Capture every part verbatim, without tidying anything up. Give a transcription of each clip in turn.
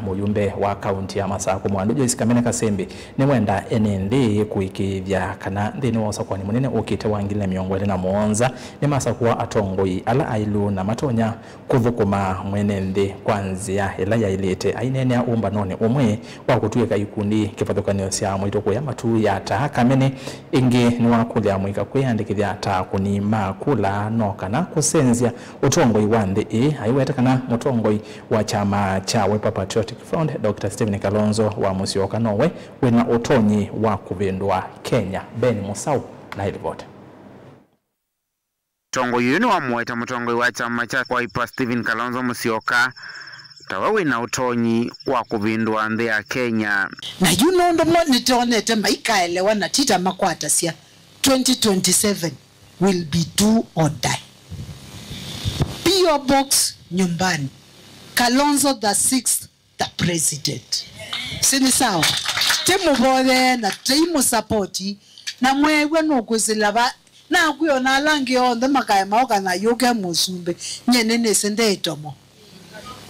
Mũyumbe wa kaunti ya Masakũ Mwandũ Joyce Kamene Kasembi nĩwenda ene nthĩ kũĩkĩĩthya kana nthĩnĩ wa ũsakũani mũnene ũkĩte wa ngili na mĩongo ĩlĩ na mũonza nĩmasakũa atongoi ala aĩlu na matonya kũthũkũma mwene nthĩ kwa nzĩa ĩla yaĩlĩte. Aineenea ũmbanonĩ ũmwe wa kũtw'ĩka ikundi kĩvathũkany'o sya Mwaitũ kũya matu ya taa, Kamene ĩngĩ nĩwakũlya mũika kwĩyandĩkĩthya ta akũni ma kula no kana kũsenzya ũtongoi wa nthĩ ĩĩ. Aiweta kana mũtongoi wa kyama kya Wiper Patriotic Front, Doctor Stephen Kalonzo wa Musyoka nowe wĩna ũtonyi wa kũvĩndũa Kenya. Ben Musau na ĩlivoti. Mũtongoi ũyũ nĩwamũete mũtongoi wa kyama kya Wiper Stephen Kalonzo Musyoka tawe wĩna ũtonyi wa kũvĩndũa nthĩ ya Kenya. Na yu nũndũ mo nĩtonete maikaelewa na tita makwatasya, twenty twenty-seven will be do or die. P O Box nyumbani. Kalonzo the sixth the president. Si nĩ sawa? Tĩmũvoyee na tĩimũsapoti, na mweew'a nũkwĩsĩla va, nakwĩ ona ala angĩ onthe makaema oka na yũke mũsumbĩ, nyie nĩnĩsĩ nde ĩtomo.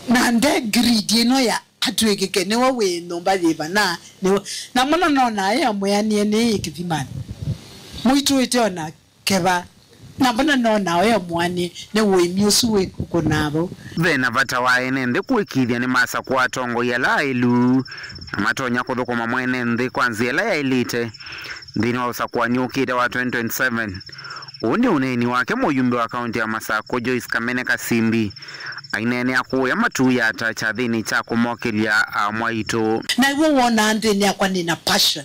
Na nde greed ĩno ya atw'ĩkĩke nĩwe wĩ nyũmba yĩva na nĩwe. Na mwana nonaa ĩ amwĩanĩe nĩ kĩthimanĩ. Mũitũĩte ona keva. Na mbona nonaa ĩ amwĩanĩe nĩ ũĩmi ũsu wĩ kũnaa vau. Ve na vata wa ene nthĩ kũĩkĩĩthya nĩmasakũa atongoi ala aĩlu na matonya kũthũkũma mwene nthĩ kwa nzĩa ĩla yaĩlĩte nthĩnĩ wa ũsakũani ũkĩte wa twenty twenty-seven. Ũũ nĩ ũneeni wake mũyumbe wa kaunti ya Masakũ Joyce Kamene Kasimbi aineenea kũya matu ya taa kyathĩnĩ kya kũmokĩlya a Mwaitũ. Na iwe wonaa nthĩnĩ yakwa nĩna passion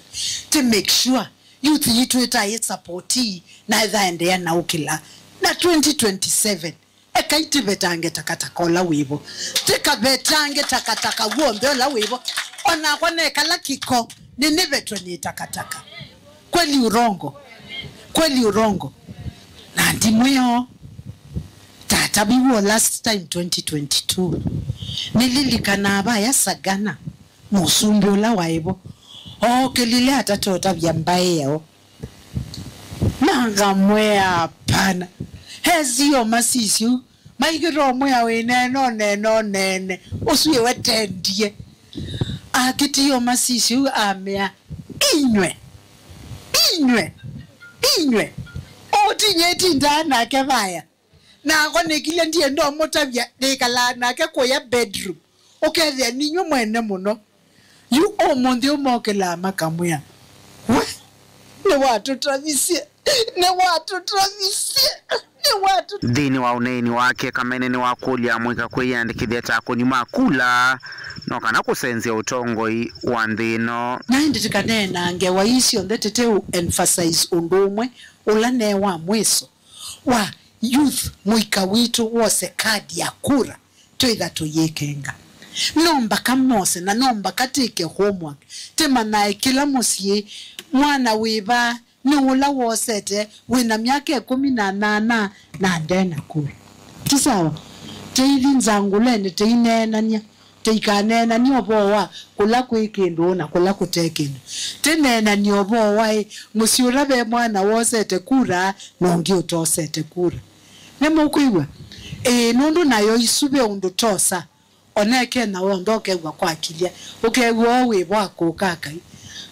to make sure youth yitũ ĩtaĩ support na ĩthaendeea na ũkĩla. Na twenty twenty-seven, ekai tĩvetange takataka ũla wĩvo. Tĩkavetange takataka w'onthe ũla wĩvo. Onakwa nekala kĩko, nĩnĩvetwe nĩ takataka. Kweli urongo? Kweli urongo? Na ndimwĩoo. Tata viw'o last time twenty twenty-two. Nĩlilikanaa vaya Sagana, mũsumbĩ ũla waĩ vo ookĩlile atatotavya mbaĩ yoo. Na ngamwĩa, hapana. Esio masisyo maikĩtwa mwĩa wĩ nene ũnene ũnene, ũsu ĩwe tendie. Akĩtio masisyo amea, inyw'e, inyw'e, inyw'e, ũtinye ĩtindaa nake vaya. Nakwa nĩkilye ndienda ũmũtavya, nĩkalaa nake kũya bedroom. Ũkethĩa ninyw'e mwene mũno. Yu ũmũnthĩ ũmokĩlaa makamwĩa, we, nĩwatũtavisye, nĩwatũtavisye, nĩwatũ- Nthĩnĩ wa ũneeni wake, Kamene nĩwakũlya mũika kwĩyĩandĩkĩthya ta akũni ma kula no kana kũsenzya ũtongoi wa nthĩ ĩno. Na ĩndĩ tĩkaneenaa ngewa ii syonthe tĩte ũ emphasize ũndũ ũmwe ũla ne wa mwĩso wa youth, mũika witũ wose kadi ya kura. Twĩtha tũyĩkenga. No mbaka mose na no mbaka tĩke homework. Tĩmanyae kĩla mũsyĩ, mwana wĩva, nĩ ũla wosete, wĩna myaka ĩkũmi na nana na ndena kura. Ti sawa? Tĩithi nzangũleni, tĩineenany'a. Tĩikaneenany'e ũvoo wa kũla kwĩ kĩndũ na kũla kũte kĩndũ. Tĩneenany'e ũvoo wa ĩ, mũsyĩ ũla ve mwana wosete kura na ũngĩ ũtosete kura. Nĩmũkwĩw'a? Ĩĩ, nũndũ nayo isu ve ũndũ tosa. Ona Kenya w'onthe ũkew'a kwakilya, ũkew'a ũũ wĩ vo akũka akai.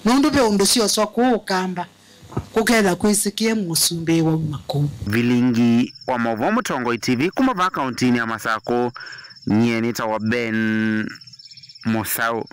Nũndũ ve ũndũ syoswa kũũ Ũkamba, kũketha kwĩsĩkĩe mũsumbĩ wauma kũu. Vilingi wa maũvoo Mũtongoi T V kuma vaa kauntinĩ ya Masakũ, nyie nĩtawa Ben Mũsaũ.